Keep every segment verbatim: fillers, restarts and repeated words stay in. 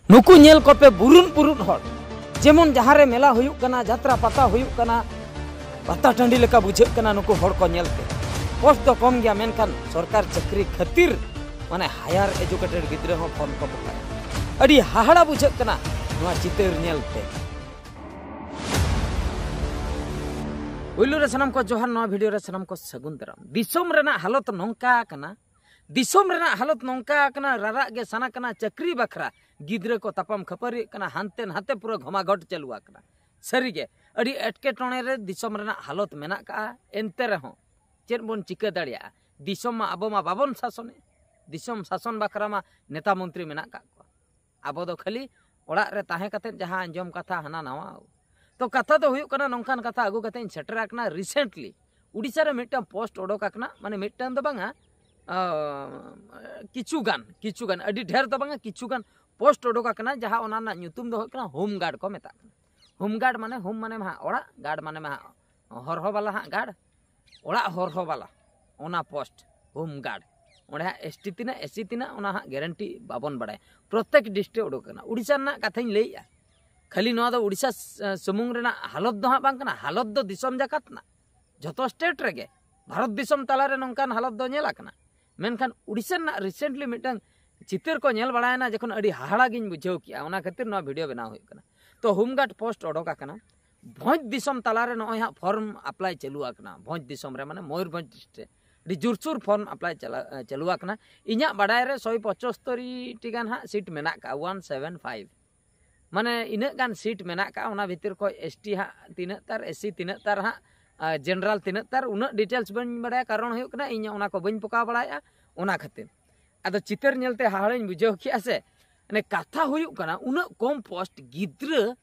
ᱱᱩᱠᱩ ᱧᱮᱞ ᱠᱚᱯᱮ ᱵᱩᱨᱩᱱ ᱵᱩᱨᱩᱱ ᱦᱚᱲ, ᱡᱮᱢᱚᱱ ᱡᱟᱦᱟᱸ ᱨᱮ ᱢᱮᱞᱟ ᱦᱩᱭᱩᱜ ᱠᱟᱱᱟ, ᱡᱟᱛᱨᱟ ᱯᱟᱛᱟ ᱦᱩᱭᱩᱜ ᱠᱟᱱᱟ, ᱯᱟᱛᱟ ᱴᱟᱺᱰᱤ ᱞᱮᱠᱟ ᱵᱩᱡᱷᱟᱹᱜ ᱠᱟᱱᱟ ᱱᱩᱠᱩ ᱦᱚᱲ ᱠᱚ ᱧᱮᱞ ᱛᱮ᱾ ᱯᱳᱥᱴ ᱫᱚ ᱠᱚᱢ ᱜᱮᱭᱟ, ᱢᱮᱱᱠᱷᱟᱱ ᱥᱚᱨᱠᱟᱨ ᱪᱟᱹᱠᱨᱤ ᱠᱷᱟᱹᱛᱤᱨ ᱢᱟᱱᱮ ᱦᱟᱭᱟᱨ ᱮᱡᱩᱠᱮᱴᱮᱰ ᱜᱤᱫᱽᱨᱟᱹ ᱦᱚᱸ ᱯᱷᱚᱨᱢ ᱠᱚ ᱯᱚᱠᱟᱭᱟ᱾ ᱟᱹᱰᱤ ᱦᱟᱦᱟᱲᱟ ᱵᱩᱡᱷᱟᱹᱜ ᱠᱟᱱᱟ ᱱᱚᱣᱟ ᱪᱤᱛᱟᱹᱨ ᱧᱮᱞ ᱛᱮ᱾ ᱯᱩᱭᱞᱩ ᱨᱮ ᱥᱟᱱᱟᱢ ᱠᱚ ᱡᱚᱦᱟᱨ, ᱱᱚᱣᱟ ᱵᱷᱤᱰᱤᱭᱳ ᱨᱮ ᱥᱟᱱᱟᱢ ᱠᱚ ᱥᱟᱹᱜᱩᱱ ᱫᱟᱨᱟᱢ᱾ ᱫᱤᱥᱚᱢ ᱨᱮᱱᱟᱜ ᱦᱟᱞᱚᱛ ᱱᱚᱝᱠᱟ ᱟᱠᱟᱱᱟ, ᱫᱤᱥᱚᱢ ᱨᱮᱱᱟᱜ ᱦᱟᱞᱚᱛ ᱱᱚᱝᱠᱟ ᱟᱠᱟᱱᱟ, ᱨᱟᱨᱟᱜ ᱜᱮ ᱥᱟᱱᱟ ᱠᱟᱱᱟ ᱪᱟᱹᱠᱨᱤ ᱵᱟᱠᱷᱨᱟ᱾ ᱜᱤᱫᱽᱨᱟᱹ ᱠᱚ ᱛᱟᱯᱟᱢ ᱠᱷᱟᱹᱯᱟᱹᱨᱤᱜ ᱠᱟᱱᱟ, ᱦᱟᱱᱛᱮ ᱱᱟᱛᱮ ᱯᱩᱨᱟᱹ ᱜᱷᱚᱢᱟᱜᱷᱚᱴ ᱪᱟᱹᱞᱩ ᱟᱠᱟᱱᱟ᱾ ᱥᱟᱹᱨᱤᱜᱮ ᱟᱹᱰᱤ ᱮᱴᱠᱮᱴᱚᱬᱮ ᱨᱮ ᱫᱤᱥᱚᱢ ᱨᱮᱱᱟᱜ ᱦᱟᱞᱚᱛ ᱢᱮᱱᱟᱜ ᱠᱟᱜᱼᱟ᱾ ᱮᱱᱛᱮ ᱨᱮᱦᱚᱸ ᱪᱮᱫ ᱵᱚᱱ ᱪᱤᱠᱟᱹ ᱫᱟᱲᱮᱭᱟᱜᱼᱟ? ᱫᱤᱥᱚᱢ ᱢᱟ ᱟᱵᱚ ᱢᱟ ᱵᱟᱵᱚᱱ ᱥᱟᱥᱚᱱᱮᱫ, ᱫᱤᱥᱚᱢ ᱥᱟᱥᱚᱱ ᱵᱟᱠᱷᱨᱟ ᱢᱟ ᱱᱮᱛᱟ ᱢᱚᱱᱛᱨᱤ ᱢᱮᱱᱟᱜ ᱠᱟᱜ ᱠᱚᱣᱟ᱾ ᱟᱵᱚ ᱫᱚ ᱠᱷᱟᱹᱞᱤ ᱚᱲᱟᱜ ᱨᱮ ᱛᱟᱦᱮᱸ ᱠᱟᱛᱮᱫ ᱡᱟᱦᱟᱸ ᱟᱸᱡᱚᱢ ᱠᱟᱛᱷᱟ ᱦᱟᱱᱟ ᱱᱟᱣᱟ᱾ ᱛᱚ ᱠᱟᱛᱷᱟ ᱫᱚ ᱦᱩᱭᱩᱜ ᱠᱟᱱᱟ, ᱱᱚᱝᱠᱟᱱ ᱠᱟᱛᱷᱟ ᱟᱹᱜᱩ ᱠᱟᱛᱮ ᱤᱧ ᱥᱮᱴᱮᱨ ᱟᱠᱟᱱᱟ᱾ ᱨᱤᱥᱮᱱᱴᱞᱤ ᱩᱰᱤᱥᱟ ᱨᱮ ᱢᱤᱫᱴᱟᱝ ᱯᱳᱥᱴ ᱚᱰᱚᱠ ᱟᱠᱟᱱᱟ, ᱢᱟᱱᱮ ᱢᱤᱫᱴᱟᱝ ᱫᱚ ᱵᱟᱝᱟ, ᱟᱸ, ᱠᱤᱪᱷᱩ ᱜᱟᱱ, ᱠᱤᱪᱷᱩ ᱜᱟᱱ, ᱟᱹᱰᱤ ᱰᱷᱮᱨ ᱫᱚ ᱵᱟᱝᱟ, ᱠᱤᱪᱷᱩ ᱜᱟᱱ ᱯᱳᱥᱴ ᱚᱰᱚᱠ ᱟᱠᱟᱱᱟ, ᱡᱟᱦᱟᱸ ᱚᱱᱟ ᱨᱮᱱᱟᱜ ᱧᱩᱛᱩᱢ ᱫᱚ ᱦᱩᱭᱩᱜ ᱠᱟᱱᱟ ᱦᱳᱢ ᱜᱟᱨᱰ ᱠᱚ ᱢᱮᱛᱟᱜ ᱠᱟᱱᱟ᱾ ᱦᱳᱢ ᱜᱟᱨᱰ ᱢᱟᱱᱮ, ᱦᱳᱢ ᱢᱟᱱᱮ ᱢᱟ ᱦᱟᱸᱜ ᱚᱲᱟᱜ, ᱜᱟᱨᱰ ᱢᱟᱱᱮ ᱢᱟ ᱦᱟᱸᱜ ᱦᱚᱨᱦᱚ ᱵᱟᱞᱟ ᱦᱟᱸᱜ ᱜᱟᱨᱰ, ᱚᱲᱟᱜ ᱦᱚᱨᱦᱚ ᱵᱟᱞᱟ, ᱚᱱᱟ ᱯᱳᱥᱴ ᱦᱳᱢ ᱜᱟᱨᱰ᱾ ᱚᱸᱰᱮ ᱦᱟᱸᱜ ᱮᱥ ᱴᱤ ᱛᱤᱱᱟᱹᱜ, ᱮᱥ ᱥᱤ ᱛᱤᱱᱟᱹᱜ, ᱚᱱᱟ ᱦᱟᱸᱜ ᱜᱮᱨᱮᱱᱴᱤ ᱵᱟᱵᱚᱱ ᱵᱟᱲᱟᱭᱟ᱾ ᱯᱨᱚᱛᱮᱠ ᱰᱤᱥᱴᱨᱤᱠᱴ ᱩᱰᱩᱠ ᱟᱠᱟᱱᱟ᱾ ᱩᱰᱤᱥᱟ ᱨᱮᱱᱟᱜ ᱠᱟᱛᱷᱟᱧ ᱞᱟᱹᱭᱮᱜᱼᱟ, ᱠᱷᱟᱹᱞᱤ ᱱᱚᱣᱟ ᱫᱚ ᱩᱰᱤᱥᱟ ᱥ-, ᱥᱩᱢᱩᱝ ᱨᱮᱱᱟᱜ ᱦᱟᱞᱚᱛ ᱫᱚ ᱦᱟᱸᱜ ᱵᱟᱝ ᱠᱟᱱᱟ, ᱦᱟᱞᱚᱛ ᱫᱚ ᱫᱤᱥᱚᱢ ᱡᱟᱠᱟᱛ ᱨᱮᱱᱟᱜ᱾ ᱡᱷᱚᱛᱚ ᱥᱴᱮᱴ ᱨᱮᱜᱮ, ᱵᱷᱟᱨᱚᱛ ᱫᱤᱥᱚᱢ ᱛᱟᱞᱟᱨᱮ ᱱᱚᱝᱠᱟᱱ ᱦᱟᱞᱚᱛ ᱫᱚ ᱧᱮᱞ ᱟᱠᱟᱱᱟ᱾ ᱢᱮᱱᱠᱷᱟᱱ ᱩᱰᱤᱥᱟ ᱨᱮᱱᱟᱜ ᱨᱤᱥᱮᱱᱴᱞᱤ ᱢᱤᱫᱴᱟᱝ ᱪᱤᱛᱟᱹᱨ ᱠᱚ ᱧᱮᱞ ᱵᱟᱲᱟᱭᱮᱱᱟ, ᱡᱚᱠᱷᱚᱱ ᱟᱹᱰᱤ ᱦᱟᱦᱟᱲᱟ ᱜᱤᱧ ᱵᱩᱡᱷᱟᱹᱣ ᱠᱮᱜᱼᱟ, ᱚᱱᱟ ᱠᱷᱟᱹᱛᱤᱨ ᱱᱚᱣᱟ ᱵᱷᱤᱰᱤᱭᱳ ᱵᱮᱱᱟᱣ ᱦᱩᱭᱩᱜ ᱠᱟᱱᱟ᱾ ᱛᱚ ᱦᱳᱢ ᱜᱟᱨᱰ ᱯᱳᱥᱴ ᱚᱰᱚᱠ ᱟᱠᱟᱱᱟ᱾ ᱵᱷᱚᱸᱡᱽ ᱫᱤᱥᱚᱢ ᱛᱟᱞᱟᱨᱮ ᱱᱚᱜᱼᱚᱭ ᱦᱟᱸᱜ ᱯᱷᱚᱨᱢ ᱟᱯᱞᱟᱭ ᱪᱟᱹᱞᱩ ᱟᱠᱟᱱᱟ᱾ ᱵᱷᱚᱸᱡᱽ ᱫᱤᱥᱚᱢ ᱨᱮ, ᱢᱟᱱᱮ ᱢᱚᱭᱩᱨᱵᱷᱚᱸᱡᱽ ᱰᱤᱥᱴᱨᱤᱠᱴ ᱨᱮ ᱟᱹᱰᱤ ᱡᱳᱨᱥᱳᱨ ᱯᱷᱚᱨᱢ ᱟᱯᱞᱟᱭ ᱪᱟᱞᱟ-, ᱪᱟᱹᱞᱩ ᱟᱠᱟᱱᱟ᱾ ᱤᱧᱟᱹᱜ ᱵᱟᱰᱟᱭ ᱨᱮ ᱥᱚᱭ ᱯᱚᱸᱪᱟᱛᱛᱳᱨ ᱴᱤ ᱜᱟᱱ ᱦᱟᱸᱜ ᱥᱤᱴ ᱢᱮᱱᱟᱜ ᱠᱟᱜᱼᱟ, ᱚᱣᱟᱱ ᱥᱮᱵᱷᱮᱱ ᱯᱷᱟᱭᱤᱵᱷ᱾ ᱢᱟᱱᱮ ᱤᱱᱟᱹᱜ ᱜᱟᱱ ᱥᱤᱴ ᱢᱮᱱᱟᱜ ᱠᱟᱜᱼᱟ, ᱚᱱᱟ ᱵᱷᱤᱛᱤᱨ ᱠᱷᱚᱱ ᱮᱥ ᱴᱤ ᱦᱟᱸᱜ ᱛᱤᱱᱟᱹᱜ ᱛᱟᱨ, ᱮᱥ ᱥᱤ ᱛᱤᱱᱟᱹᱜ ᱛᱟᱨ ᱦᱟᱸᱜ, ᱟᱨ ᱡᱮᱱᱟᱨᱟᱞ ᱛᱤᱱᱟᱹᱜ ᱛᱟᱨ, ᱩᱱᱟᱹᱜ ᱰᱤᱴᱮᱞᱥ ᱵᱟᱹᱧ ᱵᱟᱲᱟᱭᱟ, ᱠᱟᱨᱚᱱ ᱦᱩᱭᱩᱜ ᱠᱟᱱᱟ ᱤᱧ ᱚᱱᱟ ᱠᱚ ᱵᱟᱹᱧ ᱯᱚᱠᱟᱣ ᱵᱟᱲᱟᱭᱮᱫᱼᱟ, ᱚᱱᱟ ᱠᱷᱟᱹᱛᱤᱨ᱾ ᱟᱫᱚ ᱪᱤᱛᱟᱹᱨ ᱧᱮᱞᱛᱮ ᱦᱟᱦᱟᱲᱟᱧ ᱵᱩᱡᱷᱟᱹᱣ ᱠᱮᱜᱼᱟ ᱥᱮ᱾ ᱢᱟᱱᱮ ᱠᱟᱛᱷᱟ ᱦᱩᱭᱩᱜ ᱠᱟᱱᱟ, ᱩᱱᱟᱹᱜ ᱠᱚᱢ ᱯᱳᱥᱴ, ᱜᱤᱫᱽᱨᱟᱹ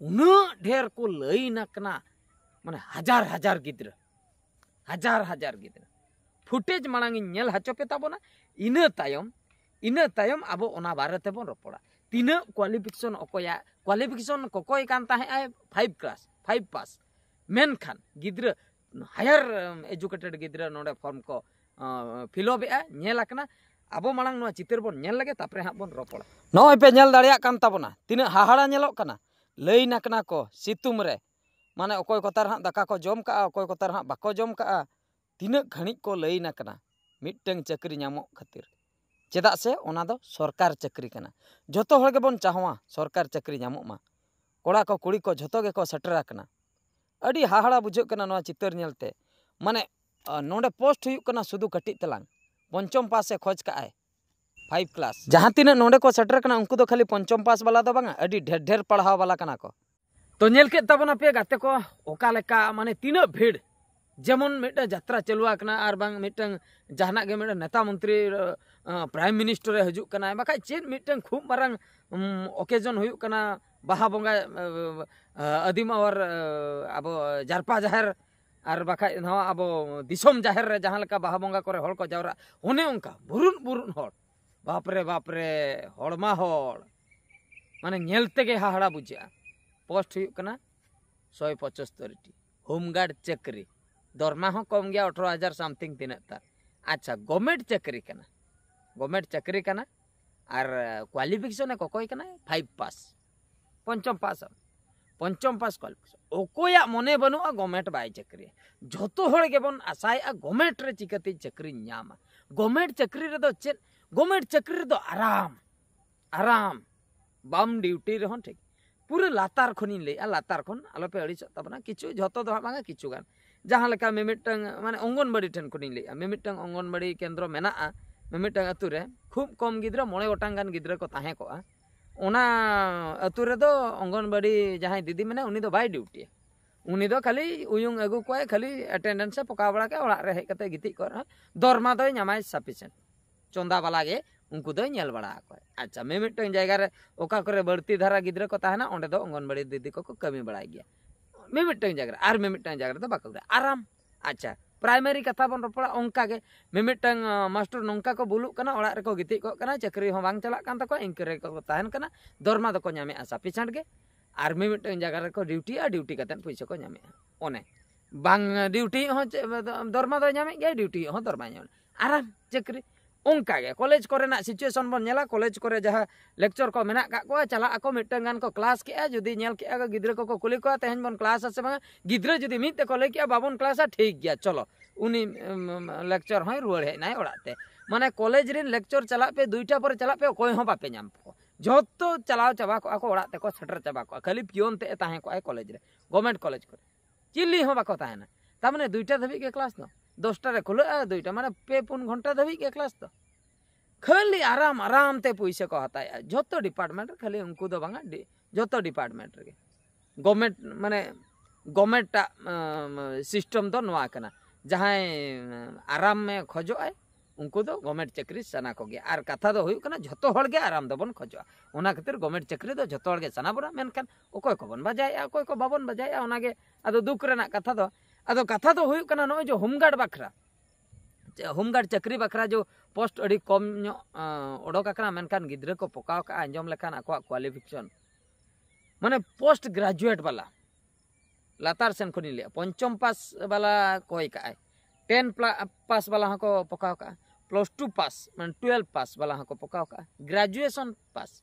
ᱩᱱᱟᱹᱜ ᱰᱷᱮᱨ ᱠᱚ ᱞᱟᱹᱭᱤᱱ ᱟᱠᱟᱱᱟ, ᱢᱟᱱᱮ ᱦᱟᱡᱟᱨ ᱦᱟᱡᱟᱨ ᱜᱤᱫᱽᱨᱟᱹ, ᱦᱟᱡᱟᱨ ᱦᱟᱡᱟᱨ ᱜᱤᱫᱽᱨᱟᱹ᱾ ᱯᱷᱩᱴᱮᱡᱽ ᱢᱟᱲᱟᱝ ᱤᱧ ᱧᱮᱞ ᱦᱚᱪᱚ ᱯᱮ ᱛᱟᱵᱚᱱᱟ, ᱤᱱᱟᱹ ᱛᱟᱭᱚᱢ, ᱤᱱᱟᱹ ᱛᱟᱭᱚᱢ ᱟᱵᱚ ᱚᱱᱟ ᱵᱟᱨᱮ ᱛᱮᱵᱚᱱ ᱨᱚᱯᱚᱲᱟ᱾ ᱛᱤᱱᱟᱹᱜ ᱠᱳᱣᱟᱞᱤᱯᱷᱤᱠᱮᱥᱚᱱ ᱚᱠᱚᱭᱟᱜ, ᱠᱳᱣᱟᱞᱤᱯᱷᱤᱠᱮᱥᱚᱱ ᱠᱚᱠᱚᱭ ᱠᱟᱱ ᱛᱟᱦᱮᱸᱜ ᱟᱭ ᱯᱷᱟᱭᱤᱵᱷ ᱠᱞᱟᱥ, ᱯᱷᱟᱭᱤᱵᱷ ᱯᱟᱥ, ᱢᱮᱱᱠᱷᱟᱱ ᱜᱤᱫᱽᱨᱟᱹ, ᱦᱟᱭᱟᱨ ᱮᱡᱩᱠᱮᱴᱮᱰ ᱜᱤᱫᱽᱨᱟᱹ ᱱᱚᱰᱮ ᱯᱷᱚᱨᱢ ᱠᱚ ᱯᱷᱤᱞᱚᱯ ᱮᱜᱼᱟ, ᱧᱮᱞ ᱟᱠᱟᱱᱟ᱾ ᱟᱵᱚ ᱢᱟᱲᱟᱝ ᱱᱚᱣᱟ ᱪᱤᱛᱟᱹᱨ ᱵᱚᱱ ᱧᱮᱞ ᱞᱮᱜᱮ, ᱛᱟᱯᱚᱨᱮ ᱦᱟᱸᱜ ᱵᱚᱱ ᱨᱚᱯᱚᱲᱟ᱾ ᱱᱚᱜᱼᱚᱭ ᱯᱮ ᱧᱮᱞ ᱫᱟᱲᱮᱭᱟᱜ ᱠᱟᱱ ᱛᱟᱵᱚᱱᱟ, ᱛᱤᱱᱟᱹᱜ ᱦᱟᱦᱟᱲᱟ ᱧᱮᱞᱚᱜ ᱠᱟᱱᱟ᱾ ᱞᱟᱹᱭ ᱱᱟᱠᱱᱟ ᱠᱚ ᱥᱤᱛᱩᱝ ᱨᱮ, ᱢᱟᱱᱮ ᱚᱠᱚᱭ ᱠᱚ ᱛᱟᱨ ᱦᱟᱸᱜ ᱫᱟᱠᱟ ᱠᱚ ᱡᱚᱢ ᱠᱟᱜᱼᱟ, ᱚᱠᱚᱭ ᱠᱚ ᱛᱟᱨ ᱦᱟᱸᱜ ᱵᱟᱠᱚ ᱡᱚᱢ ᱠᱟᱜᱼᱟ, ᱛᱤᱱᱟᱹᱜ ᱜᱷᱟᱹᱲᱤᱡ ᱠᱚ ᱞᱟᱹᱭ ᱱᱟᱠᱱᱟ ᱢᱤᱫᱴᱟᱝ ᱪᱟᱹᱠᱨᱤ ᱧᱟᱢᱚᱜ ᱠᱷᱟᱹᱛᱤᱨ᱾ ᱪᱮᱫᱟᱜ ᱥᱮ ᱚᱱᱟ ᱫᱚ ᱥᱚᱨᱠᱟᱨ ᱪᱟᱹᱠᱨᱤ ᱠᱟᱱᱟ᱾ ᱡᱚᱛᱚ ᱦᱚᱲ ᱜᱮᱵᱚᱱ ᱪᱟᱦᱟᱣᱟ ᱥᱚᱨᱠᱟᱨ ᱪᱟᱹᱠᱨᱤ ᱧᱟᱢᱚᱜ ᱢᱟ᱾ ᱠᱚᱲᱟ ᱠᱚ ᱠᱩᱲᱤ ᱠᱚ ᱡᱷᱚᱛᱚ ᱜᱮᱠᱚ ᱥᱮᱴᱮᱨ ᱟᱠᱟᱱᱟ᱾ ᱟᱹᱰᱤ ᱦᱟᱦᱟᱲᱟ ᱵᱩᱡᱷᱟᱹᱜ ᱠᱟᱱᱟ ᱱᱚᱣᱟ ᱪᱤᱛᱟᱹᱨ ᱧᱮᱞᱛᱮ᱾ ᱢᱟᱱᱮ, ᱟ, ᱱᱚᱰᱮ ᱯᱳᱥᱴ ᱦᱩᱭᱩᱜ ᱠᱟᱱᱟ ᱥᱩᱫᱷᱩ ᱠᱟᱹᱴᱤᱡ ᱛᱟᱞᱟᱝ, ᱯᱚᱧᱪᱚᱢ ᱯᱟᱥ ᱮ ᱠᱷᱚᱡᱽ ᱠᱟᱜᱼᱟᱭ, ᱯᱷᱟᱭᱤᱵᱷ ᱠᱞᱟᱥ᱾ ᱡᱟᱦᱟᱸ ᱛᱤᱱᱟᱹᱜ ᱱᱚᱰᱮ ᱠᱚ ᱥᱮᱴᱮᱨ ᱠᱟᱱᱟ, ᱩᱱᱠᱩ ᱫᱚ ᱠᱷᱟᱹᱞᱤ ᱯᱚᱧᱪᱚᱢ ᱯᱟᱥ ᱵᱟᱞᱟ ᱫᱚ ᱵᱟᱝᱟ, ᱟᱹᱰᱤ ᱰᱷᱮᱨ ᱰᱷᱮᱨ ᱯᱟᱲᱦᱟᱣ ᱵᱟᱞᱟ ᱠᱟᱱᱟ ᱠᱚ᱾ ᱛᱚ ᱧᱮᱞ ᱠᱮᱫ ᱛᱟᱵᱚᱱᱟᱯᱮ ᱜᱟᱛᱮ ᱠᱚ, ᱚᱠᱟ ᱞᱮᱠᱟ, ᱢᱟᱱᱮ ᱛᱤᱱᱟᱹᱜ ᱵᱷᱤᱲ᱾ ᱡᱮᱢᱚᱱ ᱢᱤᱫᱴᱟᱝ ᱡᱟᱛᱨᱟ ᱪᱟᱹᱞᱩ ᱟᱠᱟᱱᱟ, ᱟᱨ ᱵᱟᱝ ᱢᱤᱫᱴᱟᱝ ᱡᱟᱦᱟᱱᱟᱜ ᱜᱮ ᱢᱤᱫᱴᱟᱝ ᱱᱮᱛᱟ ᱢᱚᱱᱛᱨᱤ, ᱟ, ᱯᱨᱟᱭᱤᱢ ᱢᱤᱱᱤᱥᱴᱟᱨᱮ ᱦᱤᱡᱩᱜ ᱠᱟᱱᱟᱭ, ᱵᱟᱠᱷᱟᱡ ᱪᱮᱫ ᱢᱤᱫᱴᱟᱝ ᱠᱷᱩᱵ ᱢᱟᱨᱟᱝ, ᱩᱢ, ᱚᱠᱮᱡᱚᱱ ᱦᱩᱭᱩᱜ ᱠᱟᱱᱟ, ᱵᱟᱦᱟ ᱵᱚᱸᱜᱟ, ᱟ, ᱟ, ᱟᱹᱫᱤᱢ ᱟᱣᱟᱨ, ᱟ, ᱟᱵᱚ ᱡᱟᱨᱯᱟ ᱡᱟᱦᱮᱨ, ᱟᱨ ᱵᱟᱠᱷᱟᱡ ᱱᱚᱣᱟ ᱟᱵᱚ ᱫᱤᱥᱚᱢ ᱡᱟᱦᱮᱨ ᱨᱮ ᱡᱟᱦᱟᱸ ᱞᱮᱠᱟ ᱵᱟᱦᱟ ᱵᱚᱸᱜᱟ ᱠᱚᱨᱮ ᱦᱚᱲ ᱠᱚ ᱡᱟᱣᱨᱟᱜ, ᱚᱱᱮ ᱚᱱᱠᱟ ᱵᱩᱨᱩᱱ ᱵᱩᱨᱩᱱ ᱦᱚᱲ᱾ ᱵᱟᱯᱨᱮ ᱵᱟᱯᱨᱮ, ᱦᱚᱲᱢᱟ ᱦᱚᱲ, ᱢᱟᱱᱮ ᱧᱮᱞ ᱛᱮᱜᱮ ᱦᱟᱦᱟᱲᱟ ᱵᱩᱡᱷᱟᱹᱜᱼᱟ᱾ ᱯᱳᱥᱴ ᱦᱩᱭᱩᱜ ᱠᱟᱱᱟ ᱥᱚᱭ ᱯᱚᱸᱪᱟᱛᱛᱳᱨ ᱴᱤ, ᱦᱳᱢᱜᱟᱨᱰ ᱪᱟᱹᱠᱨᱤ, ᱫᱚᱨᱢᱟ ᱦᱚᱸ ᱠᱚᱢ ᱜᱮᱭᱟ, ᱟᱴᱷᱨᱚ ᱦᱟᱡᱟᱨ ᱥᱟᱢᱛᱷᱤᱝ ᱛᱤᱱᱟᱹᱜ ᱛᱟᱨ᱾ ᱟᱪᱪᱷᱟ, ᱜᱚᱵᱷᱢᱮᱱᱴ ᱪᱟᱹᱠᱨᱤ ᱠᱟᱱᱟ, ᱜᱚᱵᱷᱢᱮᱱᱴ ᱪᱟᱹᱠᱨᱤ ᱠᱟᱱᱟ᱾ ᱟᱨ ᱠᱳᱣᱟᱞᱤᱯᱷᱤᱠᱮᱥᱚᱱ ᱮ ᱠᱚᱠᱚᱭ ᱠᱟᱱᱟᱭ ᱯᱷᱟᱭᱤᱵᱷ ᱯᱟᱥ, ᱯᱚᱧᱪᱚᱢ ᱯᱟᱥ, ᱯᱚᱧᱪᱚᱢ ᱯᱟᱥ ᱠᱳᱣᱟᱞᱤᱯᱷᱤᱠᱮᱥᱚᱱ᱾ ᱚᱠᱚᱭᱟᱜ ᱢᱚᱱᱮ ᱵᱟᱹᱱᱩᱜᱼᱟ ᱜᱚᱵᱷᱢᱮᱱᱴ ᱵᱟᱭ ᱪᱟᱹᱠᱨᱤᱭᱟ? ᱡᱷᱚᱛᱚ ᱦᱚᱲ ᱜᱮᱵᱚᱱ ᱟᱥᱟᱭᱮᱫᱼᱟ ᱜᱚᱵᱷᱢᱮᱱᱴ ᱨᱮ ᱪᱤᱠᱟᱹᱛᱮ ᱪᱟᱹᱠᱨᱤᱧ ᱧᱟᱢᱟ᱾ ᱜᱚᱵᱷᱢᱮᱱᱴ ᱪᱟᱹᱠᱨᱤ ᱨᱮᱫᱚ ᱪᱮᱫ? ᱜᱚᱵᱷᱢᱮᱱᱴ ᱪᱟᱹᱠᱨᱤ ᱨᱮᱫᱚ ᱟᱨᱟᱢ, ᱟᱨᱟᱢ, ᱵᱟᱢ ᱰᱤᱭᱩᱴᱤ ᱨᱮᱦᱚᱸ ᱴᱷᱤᱠ᱾ ᱯᱩᱨᱟᱹ ᱞᱟᱛᱟᱨ ᱠᱷᱚᱱᱤᱧ ᱞᱟᱹᱭᱮᱫᱼᱟ, ᱞᱟᱛᱟᱨ ᱠᱷᱚᱱ ᱟᱞᱚᱯᱮ ᱟᱹᱲᱤᱥᱚᱜ ᱛᱟᱵᱚᱱᱟ, ᱠᱤᱪᱷᱩ, ᱡᱷᱚᱛᱚ ᱫᱚ ᱦᱟᱸᱜ ᱵᱟᱝᱟ, ᱠᱤᱪᱷᱩ ᱜᱟᱱ᱾ ᱡᱟᱦᱟᱸ ᱞᱮᱠᱟ ᱢᱤᱢᱤᱫᱴᱟᱝ, ᱢᱟᱱᱮ ᱚᱝᱜᱚᱱᱵᱟᱲᱤ ᱴᱷᱮᱱ ᱠᱷᱚᱱᱤᱧ ᱞᱟᱹᱭᱮᱫᱼᱟ, ᱢᱤᱢᱤᱫᱴᱟᱝ ᱚᱝᱜᱚᱱᱵᱟᱲᱤ ᱠᱮᱱᱫᱨᱚ ᱢᱮᱱᱟᱜᱼᱟ, ᱢᱤᱢᱤᱫᱴᱟᱝ ᱟᱹᱛᱩ ᱨᱮ ᱠᱷᱩᱵ ᱠᱚᱢ ᱜᱤᱫᱽᱨᱟᱹ, ᱢᱚᱬᱮ ᱜᱚᱴᱟᱝ ᱜᱟᱱ ᱜᱤᱫᱽᱨᱟᱹ ᱠᱚ ᱛᱟᱦᱮᱸ ᱠᱚᱜᱼᱟ᱾ ᱚᱱᱟ ᱟᱹᱛᱩ ᱨᱮᱫᱚ ᱚᱝᱜᱚᱱᱵᱟᱲᱤ ᱡᱟᱦᱟᱸᱭ ᱫᱤᱫᱤ ᱢᱮᱱᱟᱭᱟ, ᱩᱱᱤ ᱫᱚ ᱵᱟᱭ ᱰᱤᱭᱩᱴᱤᱭᱟ᱾ ᱩᱱᱤ ᱫᱚ ᱠᱷᱟᱹᱞᱤ ᱩᱭᱩᱝ ᱟᱹᱜᱩ ᱠᱚᱣᱟᱭ, ᱠᱷᱟᱹᱞᱤ ᱮᱴᱮᱱᱰᱮᱱᱥ ᱮ ᱯᱚᱠᱟᱣ ᱵᱟᱲᱟ ᱠᱮᱫᱟ, ᱚᱲᱟᱜ ᱨᱮ ᱦᱮᱡ ᱠᱟᱛᱮ ᱜᱤᱛᱤᱡ ᱠᱚᱜ ᱨᱮᱦᱚᱸ ᱫᱚᱨᱢᱟ ᱫᱚᱭ ᱧᱟᱢᱟᱭ ᱥᱟᱯᱷᱤᱥᱤᱭᱮᱱᱴ᱾ ᱪᱚᱸᱫᱟ ᱵᱟᱞᱟ ᱜᱮ ᱩᱱᱠᱩ ᱫᱚᱭ ᱧᱮᱞ ᱵᱟᱲᱟ ᱟᱠᱚᱣᱟ᱾ ᱟᱪᱪᱷᱟ, ᱢᱤᱢᱤᱫᱴᱟᱝ ᱡᱟᱭᱜᱟ ᱨᱮ ᱚᱠᱟ ᱠᱚᱨᱮ ᱵᱟᱹᱲᱛᱤ ᱫᱷᱟᱨᱟ ᱜᱤᱫᱽᱨᱟᱹ ᱠᱚ ᱛᱟᱦᱮᱱᱟ, ᱚᱸᱰᱮ ᱫᱚ ᱚᱝᱜᱚᱱᱵᱟᱲᱤ ᱫᱤᱫᱤ ᱠᱚᱠᱚ ᱠᱟᱹᱢᱤ ᱵᱟᱲᱟᱭ ᱜᱮᱭᱟ᱾ ᱢᱤᱢᱤᱫᱴᱟᱝ ᱡᱟᱭᱜᱟ ᱨᱮ, ᱟᱨ ᱢᱤᱢᱤᱫᱴᱟᱝ ᱡᱟᱭᱜᱟ ᱨᱮᱫᱚ ᱵᱟᱠᱚ ᱠᱟᱹᱢᱤᱭᱟ᱾ ᱟᱨᱟᱢ᱾ ᱟᱪᱪᱷᱟ, ᱯᱨᱟᱭᱢᱟᱨᱤ ᱠᱟᱛᱷᱟ ᱵᱚᱱ ᱨᱚᱯᱚᱲᱟ, ᱚᱱᱠᱟ ᱜᱮ ᱢᱤᱢᱤᱫᱴᱟᱝ, ᱟᱸ, ᱢᱟᱥᱴᱟᱨ ᱱᱚᱝᱠᱟ ᱠᱚ ᱵᱩᱞᱩᱜ ᱠᱟᱱᱟ, ᱚᱲᱟᱜ ᱨᱮᱠᱚ ᱜᱤᱛᱤᱡ ᱠᱚᱜ ᱠᱟᱱᱟ, ᱪᱟᱹᱠᱨᱤ ᱦᱚᱸ ᱵᱟᱝ ᱪᱟᱞᱟᱜ ᱠᱟᱱ ᱛᱟᱠᱚᱣᱟ, ᱤᱱᱠᱟᱹ ᱨᱮᱜᱮ ᱠᱚ ᱛᱟᱦᱮᱱ ᱠᱟᱱᱟ, ᱫᱚᱨᱢᱟ ᱫᱚᱠᱚ ᱧᱟᱢᱮᱫᱼᱟ ᱥᱟᱯᱷᱤᱥᱤᱭᱮᱱᱴ ᱜᱮ, ᱟᱨ ᱢᱤᱢᱤᱫᱴᱟᱝ ᱡᱟᱭᱜᱟ ᱨᱮᱠᱚ ᱰᱤᱭᱩᱴᱤᱭᱟ, ᱰᱤᱭᱩᱴᱤ ᱠᱟᱛᱮᱫ ᱯᱩᱭᱥᱟᱹ ᱠᱚ ᱧᱟᱢᱮᱫᱼᱟ᱾ ᱚᱱᱮ ᱵᱟᱝ ᱰᱤᱭᱩᱴᱤ ᱦᱚᱸ ᱪᱮᱫ, ᱫᱚᱨᱢᱟ ᱫᱚᱭ ᱧᱟᱢᱮᱫ ᱜᱮᱭᱟ, ᱰᱤᱭᱩᱴᱤ ᱦᱚᱸ ᱫᱚᱨᱢᱟᱭ ᱧᱟᱢᱮᱫ᱾ ᱟᱨᱟᱢ ᱪᱟᱹᱠᱨᱤ᱾ ᱚᱱᱠᱟ ᱜᱮ ᱠᱚᱞᱮᱡᱽ ᱠᱚᱨᱮᱱᱟᱜ situation ᱵᱚᱱ ᱧᱮᱞᱟ, ᱠᱚᱞᱮᱡᱽ ᱠᱚᱨᱮ ᱡᱟᱦᱟᱸ lecture ᱠᱚ ᱢᱮᱱᱟᱜ ᱠᱟᱜ ᱠᱚᱣᱟ, ᱪᱟᱞᱟᱜ ᱟᱠᱚ, ᱢᱤᱫᱴᱟᱝ ᱜᱟᱱ ᱠᱚ class ᱠᱮᱜᱼᱟ, ᱡᱩᱫᱤ ᱧᱮᱞ ᱠᱮᱜᱼᱟ ᱠᱚ ᱜᱤᱫᱽᱨᱟᱹ ᱠᱚᱠᱚ ᱠᱩᱞᱤ ᱠᱚᱣᱟ ᱛᱮᱦᱮᱧ ᱵᱚᱱ class ᱟᱥᱮ ᱵᱟᱝᱟ, ᱜᱤᱫᱽᱨᱟᱹ ᱡᱩᱫᱤ ᱢᱤᱫ ᱛᱮᱠᱚ ᱞᱟᱹᱭ ᱠᱮᱜᱼᱟ ᱵᱟᱵᱚᱱ classᱟ, ᱴᱷᱤᱠ ᱜᱮᱭᱟ, ᱪᱚᱞᱚ ᱩᱱᱤ lecture ᱦᱚᱸᱭ ᱨᱩᱣᱟᱹᱲ ᱦᱮᱡ ᱮᱱᱟᱭ ᱚᱲᱟᱜ ᱛᱮ᱾ ᱢᱟᱱᱮ ᱠᱚᱞᱮᱡᱽ ᱨᱮᱱ lecture ᱪᱟᱞᱟᱜ ᱯᱮ, ᱫᱩᱭᱴᱟ ᱯᱚᱨᱮ ᱪᱟᱞᱟᱜ ᱯᱮ, ᱚᱠᱚᱭ ᱦᱚᱸ ᱵᱟᱯᱮ ᱧᱟᱢ ᱠᱚᱣᱟ, ᱡᱷᱚᱛᱚ ᱪᱟᱞᱟᱣ ᱪᱟᱵᱟ ᱠᱚᱜᱼᱟ ᱠᱚ ᱚᱲᱟᱜ ᱛᱮᱠᱚ ᱥᱮᱴᱮᱨ ᱪᱟᱵᱟ ᱠᱚᱜᱼᱟ, ᱠᱷᱟᱹᱞᱤ peon ᱛᱮ ᱮ ᱛᱟᱦᱮᱸ ᱠᱚᱜᱼᱟᱭ ᱠᱚᱞᱮᱡᱽ ᱨᱮ, government ᱠᱚᱞᱮᱡᱽ ᱠᱚᱨᱮ᱾ ᱪᱤᱞᱤ ᱦᱚᱸ ᱵᱟᱠᱚ ᱛᱟᱦᱮᱱᱟ᱾ ᱛᱟᱨ ᱢᱟᱱᱮ ᱫᱩᱭᱴᱟ ᱫᱷᱟᱹᱵᱤᱡ ᱜᱮ class ᱫᱚ, ᱫᱚᱥᱴᱟ ᱨᱮ ᱠᱷᱩᱞᱟᱹᱜᱼᱟ, ᱫᱩᱭᱴᱟ ᱢᱟᱱᱮ ᱯᱮ ᱯᱩᱱ ᱜᱷᱚᱱᱴᱟ ᱫᱷᱟᱹᱵᱤᱡ ᱜᱮ class ᱫᱚ᱾ ᱠᱷᱟᱹᱞᱤ ᱟᱨᱟᱢ ᱟᱨᱟᱢ ᱛᱮ ᱯᱩᱭᱥᱟᱹ ᱠᱚ ᱦᱟᱛᱟᱣᱮᱜᱼᱟ ᱡᱷᱚᱛᱚ department ᱨᱮ, ᱠᱷᱟᱹᱞᱤ ᱩᱱᱠᱩ ᱫᱚ ᱵᱟᱝᱟ, ᱰᱤ- ᱡᱷᱚᱛᱚ department ᱨᱮᱜᱮ᱾ government ᱢᱟᱱᱮ government ᱟᱜ system ᱫᱚ ᱱᱚᱣᱟ ᱠᱟᱱᱟ, ᱡᱟᱦᱟᱸᱭ ᱟᱨᱟᱢ ᱮ ᱠᱷᱚᱡᱚᱜ ᱟᱭ ᱩᱱᱠᱩ ᱫᱚ government ᱪᱟᱹᱠᱨᱤ ᱥᱟᱱᱟ ᱠᱚᱜᱮᱭᱟ᱾ ᱟᱨ ᱠᱟᱛᱷᱟ ᱫᱚ ᱦᱩᱭᱩᱜ ᱠᱟᱱᱟ ᱡᱷᱚᱛᱚ ᱦᱚᱲ ᱜᱮ ᱟᱨᱟᱢ ᱫᱚᱵᱚᱱ ᱠᱷᱚᱡᱚᱜᱼᱟ, ᱚᱱᱟ ᱠᱷᱟᱹᱛᱤᱨ government ᱪᱟᱹᱠᱨᱤ ᱫᱚ ᱡᱷᱚᱛᱚ ᱦᱚᱲ ᱜᱮ ᱥᱟᱱᱟ ᱵᱚᱱᱟ᱾ ᱢᱮᱱᱠᱷᱟᱱ ᱚᱠᱚᱭ ᱠᱚᱵᱚᱱ ᱵᱟᱡᱟᱭᱮᱜᱼᱟ, ᱚᱠᱚᱭ ᱠᱚ ᱵᱟᱵᱚᱱ ᱵᱟᱡᱟᱭᱮᱜᱼᱟ, ᱚᱱᱟᱜᱮ ᱟᱫᱚ ᱫᱩᱠ ᱨᱮᱱᱟᱜ ᱠᱟᱛᱷᱟ ᱫᱚ᱾ ᱟᱫᱚ ᱠᱟᱛᱷᱟ ᱫᱚ ᱦᱩᱭᱩᱜ ᱠᱟᱱᱟ ᱱᱚᱜᱼᱚᱭ ᱡᱮ home guard ᱵᱟᱠᱷᱨᱟ, ᱦᱳᱢᱜᱟᱨᱰ ᱪᱟᱹᱠᱨᱤ ᱵᱟᱠᱷᱨᱟ ᱡᱮ ᱯᱳᱥᱴ ᱟᱹᱰᱤ ᱠᱚᱢ ᱧᱚᱜ ᱚᱰᱳᱠ ᱟᱠᱟᱱᱟ, ᱢᱮᱱᱠᱷᱟᱱ ᱜᱤᱫᱽᱨᱟᱹ ᱠᱚ ᱯᱚᱠᱟᱣ ᱠᱟᱜᱼᱟ ᱟᱸᱡᱚᱢ ᱞᱮᱠᱷᱟᱱ ᱟᱠᱚᱣᱟᱜ ᱠᱳᱣᱟᱞᱤᱯᱷᱤᱠᱮᱥᱚᱱ, ᱢᱟᱱᱮ ᱯᱳᱥᱴ ᱜᱨᱮᱡᱩᱭᱮᱴ ᱵᱟᱞᱟ, ᱞᱟᱛᱟᱨ ᱥᱮᱱ ᱠᱷᱚᱱᱤᱧ ᱞᱟᱹᱭᱟ, ᱯᱚᱧᱪᱚᱢ ᱯᱟᱥ ᱵᱟᱞᱟ ᱠᱚᱭ ᱠᱟᱜᱼᱟᱭ, ᱴᱮᱱ ᱯᱟᱥ ᱵᱟᱞᱟ ᱦᱚᱸᱠᱚ ᱯᱚᱠᱟᱣ ᱠᱟᱜᱼᱟ, ᱯᱞᱟᱥ ᱴᱩ ᱯᱟᱥ ᱢᱟᱱᱮ ᱴᱩᱭᱮᱞᱵᱷ ᱯᱟᱥ ᱵᱟᱞᱟ ᱦᱚᱸᱠᱚ ᱯᱚᱠᱟᱣ ᱠᱟᱜᱼᱟ, ᱜᱨᱮᱡᱩᱭᱮᱥᱚᱱ ᱯᱟᱥ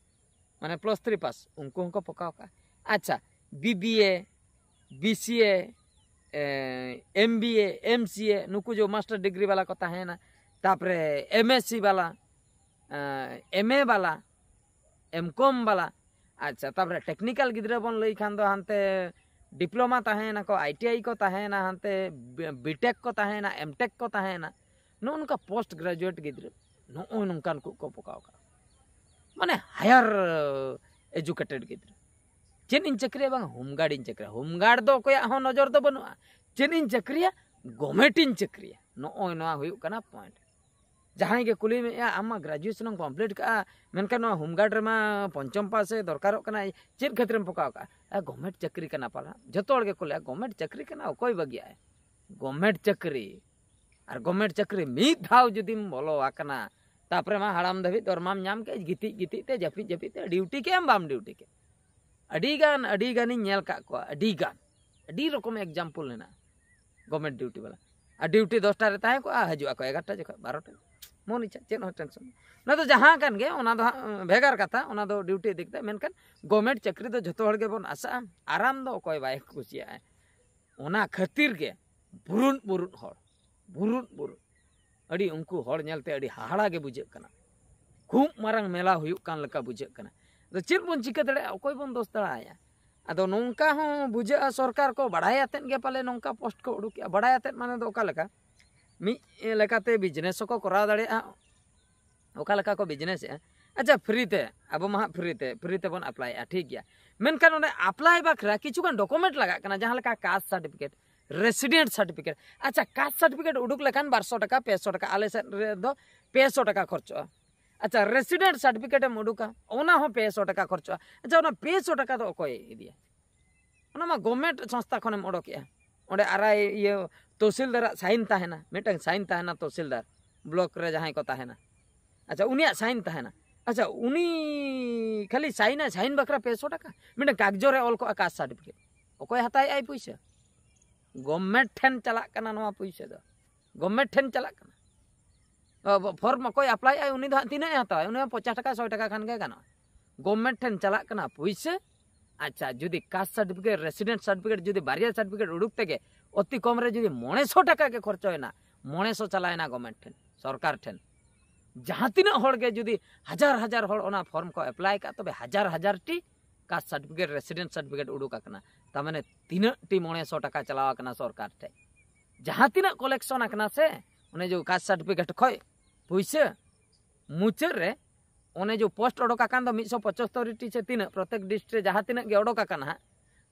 ᱢᱟᱱᱮ ᱯᱞᱟᱥ ᱛᱷᱨᱤ ᱯᱟᱥ ᱩᱱᱠᱩ ᱦᱚᱸᱠᱚ ᱯᱚᱠᱟᱣ ᱠᱟᱜᱼᱟ᱾ ᱟᱪᱪᱷᱟ, ᱵᱤ ᱵᱤ ᱮ, ᱵᱤ ᱥᱤ ᱮ, ᱮᱢ ᱵᱤ ᱮ, ᱮᱢ ᱥᱤ ᱮ, ᱱᱩᱠᱩ ᱡᱮ ᱢᱟᱥᱴᱟᱨ ᱰᱤᱜᱽᱨᱤ ᱵᱟᱞᱟ ᱠᱚ ᱛᱟᱦᱮᱸᱭᱮᱱᱟ, ᱛᱟᱯᱚᱨᱮ ᱮᱢ ᱮᱥ ᱥᱤ ᱵᱟᱞᱟ, ᱮᱢ ᱮ ᱵᱟᱞᱟ, ᱮᱢ ᱠᱚᱢ ᱵᱟᱞᱟ, ᱟᱪᱪᱷᱟ, ᱛᱟᱯᱚᱨᱮ ᱴᱮᱠᱱᱤᱠᱟᱞ ᱜᱤᱫᱽᱨᱟᱹ ᱵᱚᱱ ᱞᱟᱹᱭ ᱠᱷᱟᱱ ᱫᱚ ᱦᱟᱱᱛᱮ ᱰᱤᱯᱞᱳᱢᱟ ᱛᱟᱦᱮᱸᱭᱮᱱᱟ ᱠᱚ, ᱟᱭ ᱴᱤ ᱟᱭ ᱠᱚ ᱛᱟᱦᱮᱸᱭᱮᱱᱟ, ᱦᱟᱱᱛᱮ ᱵᱤ ᱴᱮᱠ ᱠᱚ ᱛᱟᱦᱮᱸᱭᱮᱱᱟ, ᱮᱢ ᱴᱮᱠ ᱠᱚ ᱛᱟᱦᱮᱸᱭᱮᱱᱟ, ᱱᱚᱜᱼᱚ ᱱᱚᱝᱠᱟ ᱯᱳᱥᱴ ᱜᱨᱮᱡᱩᱭᱮᱴ ᱜᱤᱫᱽᱨᱟᱹ ᱱᱚᱜᱼᱚᱭ ᱱᱚᱝᱠᱟᱱ ᱠᱚ ᱠᱚ ᱯᱚᱠᱟᱣ ᱠᱟᱜᱼᱟ, ᱢᱟᱱᱮ ᱦᱟᱭᱟᱨ ᱮᱡᱩᱠᱮᱴᱮᱰ ᱜᱤᱫᱽᱨᱟᱹ᱾ ᱪᱮᱫ ᱤᱧ ᱪᱟᱹᱠᱨᱤᱭᱟ? ᱵᱟᱝ, ᱦᱳᱢᱜᱟᱨᱰ ᱤᱧ ᱪᱟᱹᱠᱨᱤᱭᱟ᱾ ᱦᱳᱢᱜᱟᱨᱰ ᱫᱚ ᱚᱠᱚᱭᱟᱜ ᱦᱚᱸ ᱱᱚᱡᱚᱨ ᱫᱚ ᱵᱟᱹᱱᱩᱜᱼᱟ᱾ ᱪᱮᱫ ᱤᱧ ᱪᱟᱹᱠᱨᱤᱭᱟ? ᱜᱚᱵᱷᱢᱮᱱᱴ ᱤᱧ ᱪᱟᱹᱠᱨᱤᱭᱟ᱾ ᱱᱚᱜᱼᱚᱭ ᱱᱚᱣᱟ ᱦᱩᱭᱩᱜ ᱠᱟᱱᱟ ᱯᱚᱭᱮᱱᱴ᱾ ᱡᱟᱦᱟᱸᱭ ᱜᱮ ᱠᱩᱞᱤ ᱢᱮᱭᱟ, ᱟᱢ ᱢᱟ ᱜᱨᱮᱡᱩᱭᱮᱥᱚᱱ ᱮᱢ ᱠᱚᱢᱯᱞᱤᱴ ᱠᱟᱜᱼᱟ, ᱢᱮᱱᱠᱷᱟᱱ ᱱᱚᱣᱟ ᱦᱳᱢᱜᱟᱨᱰ ᱨᱮᱢᱟ ᱯᱚᱧᱪᱚᱢ ᱯᱟᱥ ᱮ ᱫᱚᱨᱠᱟᱨᱚᱜ ᱠᱟᱱᱟ, ᱪᱮᱫ ᱠᱷᱟᱹᱛᱤᱨᱮᱢ ᱯᱚᱠᱟᱣ ᱠᱟᱜᱼᱟ? ᱟ, ᱜᱚᱵᱷᱢᱮᱱᱴ ᱪᱟᱹᱠᱨᱤ ᱠᱟᱱᱟ ᱯᱟᱞᱟ᱾ ᱡᱷᱚᱛᱚ ᱦᱚᱲ ᱜᱮᱠᱚ ᱞᱟᱹᱭᱟ, ᱜᱚᱵᱷᱢᱮᱱᱴ ᱪᱟᱹᱠᱨᱤ ᱠᱟᱱᱟ, ᱚᱠᱚᱭ ᱵᱟᱹᱜᱤᱭᱟᱜᱼᱟᱭ? ᱜᱚᱵᱷᱢᱮᱱᱴ ᱪᱟᱹᱠᱨᱤ᱾ ᱟᱨ ᱜᱚᱵᱷᱢᱮᱱᱴ ᱪᱟᱹᱠᱨᱤ ᱢᱤᱫ ᱫᱷᱟᱣ ᱡᱩᱫᱤᱢ ᱵᱚᱞᱚ ᱟᱠᱟᱱᱟ, ᱛᱟᱯᱚᱨᱮ ᱢᱟ ᱦᱟᱲᱟᱢ ᱫᱷᱟᱹᱵᱤᱡ ᱫᱚᱨᱢᱟᱢ ᱧᱟᱢ ᱠᱮᱫ, ᱜᱤᱛᱤᱡ ᱜᱤᱛᱤᱡ ᱛᱮ, ᱡᱟᱹᱯᱤᱫ ᱡᱟᱹᱯᱤᱫ ᱛᱮ, ᱰᱤᱭᱩᱴᱤ ᱠᱮᱫ ᱟᱢ ᱵᱟᱢ ᱰᱤᱭᱩᱴᱤ ᱠᱮᱫ᱾ ᱟᱹᱰᱤ ᱜᱟᱱ, ᱟᱹᱰᱤ ᱜᱟᱱᱤᱧ ᱧᱮᱞ ᱠᱟᱜ ᱠᱚᱣᱟ, ᱟᱹᱰᱤ ᱜᱟᱱ, ᱟᱹᱰᱤ ᱨᱚᱠᱚᱢ ᱮᱠᱡᱟᱢᱯᱚᱞ ᱦᱮᱱᱟᱜᱼᱟ ᱜᱚᱵᱷᱢᱮᱱᱴ ᱰᱤᱭᱩᱴᱤ ᱵᱟᱞᱟ᱾ ᱟᱨ ᱰᱤᱭᱩᱴᱤ ᱫᱚᱥᱴᱟ ᱨᱮ ᱛᱟᱦᱮᱸ ᱠᱚᱜᱼᱟ, ᱦᱤᱡᱩᱜ ᱟᱠᱚ ᱮᱜᱟᱨᱚᱴᱟ ᱡᱚᱠᱷᱚᱱ, ᱵᱟᱨᱚᱴᱟ᱾ ᱢᱚᱱ ᱤᱪᱪᱷᱟ, ᱪᱮᱫ ᱦᱚᱸ ᱴᱮᱱᱥᱚᱱ᱾ ᱚᱱᱟ ᱫᱚ ᱡᱟᱦᱟᱸ ᱠᱟᱱ ᱜᱮ, ᱚᱱᱟ ᱫᱚ ᱦᱟᱸᱜ ᱵᱷᱮᱜᱟᱨ ᱠᱟᱛᱷᱟ, ᱚᱱᱟ ᱫᱚ ᱰᱤᱭᱩᱴᱤ ᱤᱫᱤ ᱠᱟᱛᱮ᱾ ᱢᱮᱱᱠᱷᱟᱱ ᱜᱚᱵᱷᱢᱮᱱᱴ ᱪᱟᱹᱠᱨᱤ ᱫᱚ ᱡᱷᱚᱛᱚ ᱦᱚᱲ ᱜᱮᱵᱚᱱ ᱟᱥᱟᱜᱼᱟ᱾ ᱟᱨᱟᱢ ᱫᱚ ᱚᱠᱚᱭ ᱵᱟᱭ ᱠᱩᱥᱤᱭᱟᱜᱼᱟ᱾ ᱚᱱᱟ ᱠᱷᱟᱹᱛᱤᱨ ᱜᱮ ᱵᱩᱨᱩᱱ ᱵᱩᱨᱩᱱ ᱦᱚᱲ, ᱵᱩᱨᱩᱱ ᱵᱩᱨᱩᱱ, ᱟᱹᱰᱤ, ᱩᱱᱠᱩ ᱦᱚᱲ ᱧᱮᱞᱛᱮ ᱟᱹᱰᱤ ᱦᱟᱦᱟᱲᱟ ᱜᱮ ᱵᱩᱡᱷᱟᱹᱜ ᱠᱟᱱᱟ᱾ ᱠᱷᱩᱵ ᱢᱟᱨᱟᱝ ᱢᱮᱞᱟ ᱦᱩᱭᱩᱜ ᱠᱟᱱ ᱞᱮᱠᱟ ᱵᱩᱡᱷᱟᱹᱜ ᱠᱟᱱᱟ᱾ ᱟᱫᱚ ᱪᱮᱫ ᱵᱚᱱ ᱪᱤᱠᱟᱹ ᱫᱟᱲᱮᱭᱟᱜᱼᱟ? ᱚᱠᱚᱭ ᱵᱚᱱ ᱫᱳᱥ ᱫᱟᱲᱮᱭᱟᱭᱟ? ᱟᱫᱚ ᱱᱚᱝᱠᱟ ᱦᱚᱸ ᱵᱩᱡᱷᱟᱹᱜᱼᱟ, ᱥᱚᱨᱠᱟᱨ ᱠᱚ ᱵᱟᱲᱟᱭ ᱟᱛᱮᱫ ᱜᱮ ᱯᱟᱞᱮ ᱱᱚᱝᱠᱟ ᱯᱳᱥᱴ ᱠᱚ ᱩᱰᱩᱠᱮᱜᱼᱟ᱾ ᱵᱟᱲᱟᱭ ᱟᱛᱮᱫ ᱢᱟᱱᱮ ᱫᱚ ᱚᱠᱟ ᱞᱮᱠᱟ? ᱢᱤᱫ ᱞᱮᱠᱟᱛᱮ ᱵᱤᱡᱽᱱᱮᱥ ᱦᱚᱸᱠᱚ ᱠᱚᱨᱟᱣ ᱫᱟᱲᱮᱭᱟᱜᱼᱟ᱾ ᱚᱠᱟ ᱞᱮᱠᱟ ᱠᱚ ᱵᱤᱡᱽᱱᱮᱥᱮᱜᱼᱟ? ᱟᱪᱪᱷᱟ, ᱯᱷᱨᱤ ᱛᱮ, ᱟᱵᱚ ᱢᱟ ᱦᱟᱸᱜ ᱯᱷᱨᱤ ᱛᱮ, ᱯᱷᱨᱤ ᱛᱮᱵᱚᱱ ᱟᱯᱞᱟᱭᱮᱜᱼᱟ, ᱴᱷᱤᱠ ᱜᱮᱭᱟ᱾ ᱢᱮᱱᱠᱷᱟᱱ ᱚᱸᱰᱮ ᱟᱯᱞᱟᱭ ᱵᱟᱠᱷᱨᱟ ᱠᱤᱪᱷᱩᱜᱟᱱ ᱰᱚᱠᱩᱢᱮᱱᱴ ᱞᱟᱜᱟᱜ ᱠᱟᱱᱟ, ᱡᱟᱦᱟᱸ ᱞᱮᱠᱟ ᱠᱟᱥᱴ ᱥᱟᱨᱴᱤᱯᱷᱤᱠᱮᱴ, ᱨᱮᱥᱤᱰᱮᱱᱴ ᱥᱟᱨᱴᱤᱯᱷᱤᱠᱮᱴ᱾ ᱟᱪᱪᱷᱟ, ᱠᱟᱥᱴ ᱥᱟᱨᱴᱤᱯᱷᱤᱠᱮᱴ ᱩᱰᱩᱠ ᱞᱮᱠᱷᱟᱱ ᱵᱟᱨᱥᱚ ᱴᱟᱠᱟ, ᱯᱮᱥᱚ ᱴᱟᱠᱟ, ᱟᱞᱮ ᱥᱮᱫ ᱨᱮᱫᱚ ᱯᱮᱥᱚ ᱴᱟᱠᱟ ᱠᱷᱚᱨᱪᱚᱜᱼᱟ᱾ ᱟᱪᱪᱷᱟ, ᱨᱮᱥᱤᱰᱮᱱᱴ ᱥᱟᱨᱴᱤᱯᱷᱤᱠᱮᱴ ᱮᱢ ᱩᱰᱩᱠᱟ, ᱚᱱᱟ ᱦᱚᱸ ᱯᱮᱥᱚ ᱴᱟᱠᱟ ᱠᱷᱚᱨᱪᱚᱜᱼᱟ᱾ ᱟᱪᱪᱷᱟ, ᱚᱱᱟ ᱯᱮᱥᱚ ᱴᱟᱠᱟ ᱫᱚ ᱚᱠᱚᱭ ᱤᱫᱤᱭᱟ? ᱚᱱᱟ ᱢᱟ ᱜᱚᱵᱷᱢᱮᱱᱴ ᱥᱚᱝᱥᱛᱷᱟ ᱠᱷᱚᱱᱮᱢ ᱚᱰᱚᱠᱮᱜᱼᱟ᱾ ᱚᱸᱰᱮ ᱟᱨᱟᱭ ᱤᱭᱟᱹ ᱛᱚᱦᱥᱤᱞᱫᱟᱨᱟᱜ ᱥᱟᱭᱤᱱ ᱛᱟᱦᱮᱱᱟ, ᱢᱤᱫᱴᱟᱝ ᱥᱟᱭᱤᱱ ᱛᱟᱦᱮᱱᱟ ᱛᱚᱦᱥᱤᱞᱫᱟᱨ, ᱵᱞᱚᱠ ᱨᱮ ᱡᱟᱦᱟᱸᱭ ᱠᱚ ᱛᱟᱦᱮᱱᱟ᱾ ᱟᱪᱪᱷᱟ, ᱩᱱᱤᱭᱟᱜ ᱥᱟᱭᱤᱱ ᱛᱟᱦᱮᱱᱟ᱾ ᱟᱪᱪᱷᱟ, ᱩᱱᱤ ᱠᱷᱟᱹᱞᱤ ᱥᱟᱭᱤᱱᱟᱭ, ᱥᱟᱭᱤᱱ ᱵᱟᱠᱷᱨᱟ ᱯᱮᱥᱚ ᱴᱟᱠᱟ᱾ ᱢᱤᱫᱴᱟᱝ ᱠᱟᱜᱡᱚ ᱨᱮ ᱚᱞ ᱠᱚᱜᱼᱟ ᱠᱟᱥᱴ ᱥᱟᱨᱴᱤᱯᱷᱤᱠᱮᱴ᱾ ᱚᱠᱚᱭ ᱦᱟᱛᱟᱣᱮᱜᱼᱟᱭ ᱯᱩᱭᱥᱟᱹ? ᱜᱚᱵᱷᱢᱮᱱᱴ ᱴᱷᱮᱱ ᱪᱟᱞᱟᱜ ᱠᱟᱱᱟ ᱱᱚᱣᱟ ᱯᱩᱭᱥᱟᱹ ᱫᱚ, ᱜᱚᱵᱷᱢᱮᱱᱴ ᱴᱷᱮᱱ ᱪᱟᱞᱟᱜ ᱠᱟᱱᱟ᱾ ᱚ, ᱯᱷᱚᱨᱢ ᱚᱠᱚᱭ ᱟᱯᱞᱟᱭᱮᱜᱼᱟᱭ, ᱩᱱᱤ ᱫᱚ ᱦᱟᱸᱜ ᱛᱤᱱᱟᱹᱜ ᱮ ᱦᱟᱛᱟᱣᱟ? ᱩᱱᱤ ᱦᱚᱸ ᱯᱚᱧᱪᱟᱥ ᱴᱟᱠᱟ, ᱥᱚᱭ ᱴᱟᱠᱟ ᱠᱷᱟᱱ ᱜᱮ ᱜᱟᱱᱚᱜᱼᱟ᱾ ᱜᱚᱵᱷᱢᱮᱱᱴ ᱴᱷᱮᱱ ᱪᱟᱞᱟᱜ ᱠᱟᱱᱟ ᱯᱩᱭᱥᱟᱹ᱾ ᱟᱪᱪᱷᱟ, ᱡᱩᱫᱤ ᱠᱟᱥᱴ ᱥᱟᱨᱴᱤᱯᱷᱤᱠᱮᱴ, ᱨᱮᱥᱤᱰᱮᱱᱴ ᱥᱟᱨᱴᱤᱯᱷᱤᱠᱮᱴ, ᱡᱩᱫᱤ ᱵᱟᱨᱭᱟ ᱥᱟᱨᱴᱤᱯᱷᱤᱠᱮᱴ ᱩᱰᱩᱠ ᱛᱮᱜᱮ ᱚᱛᱤ ᱠᱚᱢ ᱨᱮ ᱡᱩᱫᱤ ᱢᱚᱬᱮ ᱥᱚ ᱴᱟᱠᱟ ᱜᱮ ᱠᱷᱚᱨᱪᱚᱭᱮᱱᱟ, ᱢᱚᱬᱮ ᱥᱚ ᱪᱟᱞᱟᱣᱮᱱᱟ ᱜᱚᱵᱷᱢᱮᱱᱴ ᱴᱷᱮᱱ, ᱥᱚᱨᱠᱟᱨ ᱴᱷᱮᱱ᱾ ᱡᱟᱦᱟᱸ ᱛᱤᱱᱟᱹᱜ ᱦᱚᱲ ᱜᱮ ᱡᱩᱫᱤ ᱦᱟᱡᱟᱨ ᱦᱟᱡᱟᱨ ᱦᱚᱲ ᱚᱱᱟ ᱯᱷᱚᱨᱢ ᱠᱚ ᱮᱯᱞᱟᱭ ᱠᱟᱜ, ᱛᱚᱵᱮ ᱦᱟᱡᱟᱨ ᱦᱟᱡᱟᱨ T caste certificate, resident certificate ᱩᱰᱩᱠ ᱟᱠᱟᱱᱟ᱾ ᱛᱟᱨ ᱢᱟᱱᱮ ᱛᱤᱱᱟᱹᱜ ᱴᱤ ᱢᱚᱬᱮ ᱥᱚ ᱴᱟᱠᱟ ᱪᱟᱞᱟᱣ ᱟᱠᱟᱱᱟ ᱥᱚᱨᱠᱟᱨ ᱴᱷᱮᱱ? ᱡᱟᱦᱟᱸ ᱛᱤᱱᱟᱹᱜ ᱠᱚᱞᱮᱠᱥᱚᱱ ᱟᱠᱟᱱᱟ ᱥᱮ, ᱚᱱᱮ ᱡᱮ ᱠᱟᱥᱴ ᱥᱟᱨᱴᱤᱯᱷᱤᱠᱮᱴ ᱠᱷᱚᱡ ᱯᱩᱭᱥᱟᱹ, ᱢᱩᱪᱟᱹᱫ ᱨᱮ ᱚᱱᱮ ᱡᱮ ᱯᱳᱥᱴ ᱚᱰᱚᱠ ᱟᱠᱟᱱ ᱫᱚ ᱢᱤᱫ ᱥᱚ ᱯᱚᱸᱪᱟᱛᱛᱳᱨ ᱴᱤ ᱥᱮ ᱛᱤᱱᱟᱹᱜ, ᱯᱨᱚᱛᱮᱠ ᱰᱤᱥᱴ ᱨᱮ ᱡᱟᱦᱟᱸ ᱛᱤᱱᱟᱹᱜ ᱜᱮ ᱚᱰᱚᱠ ᱟᱠᱟᱱᱟ ᱦᱟᱸᱜ,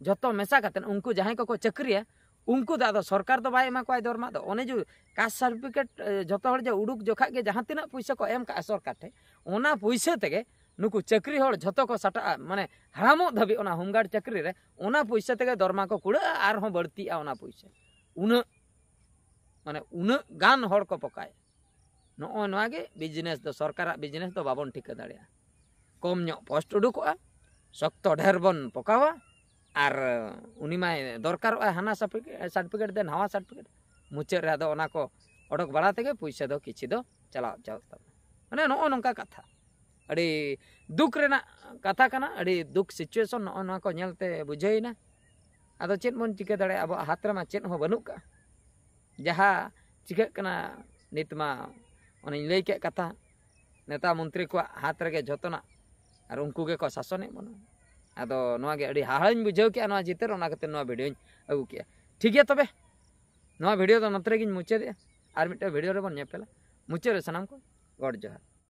ᱡᱷᱚᱛᱚ ᱢᱮᱥᱟ ᱠᱟᱛᱮᱫ ᱩᱱᱠᱩ ᱡᱟᱦᱟᱸᱭ ᱠᱚᱠᱚ ᱪᱟᱹᱠᱨᱤᱭᱟ, ᱩᱱᱠᱩ ᱫᱚ ᱟᱫᱚ ᱥᱚᱨᱠᱟᱨ ᱫᱚ ᱵᱟᱭ ᱮᱢᱟ ᱠᱚᱣᱟ ᱫᱚᱨᱢᱟ ᱫᱚ᱾ ᱚᱱᱮ ᱡᱮ ᱠᱟᱥᱴ ᱥᱟᱨᱴᱤᱯᱷᱤᱠᱮᱴ, ᱮ, ᱡᱷᱚᱛᱚ ᱦᱚᱲ ᱡᱮ ᱩᱰᱩᱠ ᱡᱚᱠᱷᱟᱜ ᱜᱮ ᱡᱟᱦᱟᱸ ᱛᱤᱱᱟᱹᱜ ᱯᱩᱭᱥᱟᱹ ᱠᱚ ᱮᱢ ᱠᱟᱜᱼᱟ ᱥᱚᱨᱠᱟᱨ ᱴᱷᱮᱱ, ᱚᱱᱟ ᱯᱩᱭᱥᱟᱹ ᱛᱮᱜᱮ ᱱᱩᱠᱩ ᱪᱟᱹᱠᱨᱤ ᱦᱚᱲ ᱡᱷᱚᱛᱚ ᱠᱚ ᱥᱟᱴᱟᱜᱼᱟ, ᱢᱟᱱᱮ ᱦᱟᱲᱟᱢᱚᱜ ᱫᱷᱟᱹᱵᱤᱡ ᱚᱱᱟ ᱦᱳᱢᱜᱟᱨᱰ ᱪᱟᱹᱠᱨᱤ ᱨᱮ ᱚᱱᱟ ᱯᱩᱭᱥᱟᱹ ᱛᱮᱜᱮ ᱫᱚᱨᱢᱟ ᱠᱚ ᱠᱩᱲᱟᱹᱜᱼᱟ, ᱟᱨᱦᱚᱸ ᱵᱟᱹᱲᱛᱤᱜᱼᱟ ᱚᱱᱟ ᱯᱩᱭᱥᱟᱹ᱾ ᱩᱱᱟᱹᱜ, ᱢᱟᱱᱮ ᱩᱱᱟᱹᱜ ᱜᱟᱱ ᱦᱚᱲ ᱠᱚ ᱯᱚᱠᱟᱭᱟ᱾ ᱱᱚᱜᱼᱚᱭ ᱱᱚᱣᱟ ᱜᱮ ᱵᱤᱡᱽᱱᱮᱥ ᱫᱚ, ᱥᱚᱨᱠᱟᱨᱟᱜ ᱵᱤᱡᱽᱱᱮᱥ ᱫᱚ ᱵᱟᱵᱚᱱ ᱴᱷᱤᱠᱟᱹ ᱫᱟᱲᱮᱭᱟᱜᱼᱟ᱾ ᱠᱚᱢ ᱧᱚᱜ ᱯᱳᱥᱴ ᱩᱰᱩᱠᱚᱜᱼᱟ, ᱥᱚᱠᱛᱚ ᱰᱷᱮᱨ ᱵᱚᱱ ᱯᱚᱠᱟᱣᱟ, ᱟᱨ ᱩᱱᱤ ᱢᱟᱭ ᱫᱚᱨᱠᱟᱨᱚᱜᱼᱟ ᱦᱟᱱᱟ ᱥᱟᱨᱴᱤᱯᱷᱤᱠᱮᱴ ᱫᱮ ᱱᱟᱣᱟ ᱥᱟᱨᱴᱤᱯᱷᱤᱠᱮᱴ᱾ ᱢᱩᱪᱟᱹᱫ ᱨᱮ ᱟᱫᱚ ᱚᱱᱟ ᱠᱚ ᱚᱰᱚᱠ ᱵᱟᱲᱟ ᱛᱮᱜᱮ ᱯᱩᱭᱥᱟᱹ ᱫᱚ ᱠᱤᱪᱷᱤ ᱫᱚ ᱪᱟᱞᱟᱣ ᱪᱟᱞᱟᱜ ᱛᱟᱵᱚᱱᱟ᱾ ᱢᱟᱱᱮ ᱱᱚᱜᱼᱚ ᱱᱚᱝᱠᱟ ᱠᱟᱛᱷᱟ, ᱟᱹᱰᱤ ᱫᱩᱠ ᱨᱮᱱᱟᱜ ᱠᱟᱛᱷᱟ ᱠᱟᱱᱟ, ᱟᱹᱰᱤ ᱫᱩᱠ ᱥᱤᱪᱩᱭᱮᱥᱚᱱ ᱱᱚᱜᱼᱚ ᱱᱚᱣᱟ ᱠᱚ ᱧᱮᱞᱛᱮ ᱵᱩᱡᱷᱟᱹᱣᱮᱱᱟ᱾ ᱟᱫᱚ ᱪᱮᱫ ᱵᱚᱱ ᱪᱤᱠᱟᱹ ᱫᱟᱲᱮᱭᱟᱜᱼᱟ, ᱟᱵᱚᱣᱟᱜ ᱦᱟᱛ ᱨᱮᱢᱟ ᱪᱮᱫ ᱦᱚᱸ ᱵᱟᱹᱱᱩᱜ ᱠᱟᱜᱼᱟ᱾ ᱡᱟᱦᱟᱸ ᱪᱤᱠᱟᱹᱜ ᱠᱟᱱᱟ ᱱᱤᱛ ᱢᱟ ᱚᱱᱮᱧ ᱞᱟᱹᱭ ᱠᱮᱫ ᱠᱟᱛᱷᱟ, ᱱᱮᱛᱟ ᱢᱚᱱᱛᱨᱤ ᱠᱚᱣᱟᱜ ᱦᱟᱛ ᱨᱮᱜᱮ ᱡᱷᱚᱛᱚᱱᱟᱜ, ᱟᱨ ᱩᱱᱠᱩ ᱜᱮᱠᱚ ᱥᱟᱥᱚᱱᱮᱫ ᱵᱚᱱᱟ᱾ ᱟᱫᱚ ᱱᱚᱣᱟ ᱜᱮ ᱟᱹᱰᱤ ᱦᱟᱦᱟᱲᱟᱧ ᱵᱩᱡᱷᱟᱹᱣ ᱠᱮᱜᱼᱟ ᱱᱚᱣᱟ ᱪᱤᱛᱟᱹᱨ, ᱚᱱᱟ ᱠᱷᱟᱹᱛᱤᱨ ᱱᱚᱣᱟ ᱵᱷᱤᱰᱤᱭᱳᱧ ᱟᱹᱜᱩ ᱠᱮᱜᱼᱟ᱾ ᱴᱷᱤᱠ ᱜᱮᱭᱟ, ᱛᱚᱵᱮ ᱱᱚᱣᱟ ᱵᱷᱤᱰᱤᱭᱳ ᱫᱚ ᱱᱚᱛᱮ ᱨᱮᱜᱮᱧ ᱢᱩᱪᱟᱹᱫᱮᱜᱼᱟ᱾ ᱟᱨ ᱢᱤᱫᱴᱮᱱ ᱵᱷᱤᱰᱤᱭᱳ ᱨᱮᱵᱚᱱ ᱧᱮᱯᱮᱞᱟ᱾ ᱢᱩᱪᱟᱹᱫ ᱨᱮ ᱥᱟᱱᱟᱢ ᱠᱚ ᱜᱚᱰ ᱡᱚᱦᱟᱨ᱾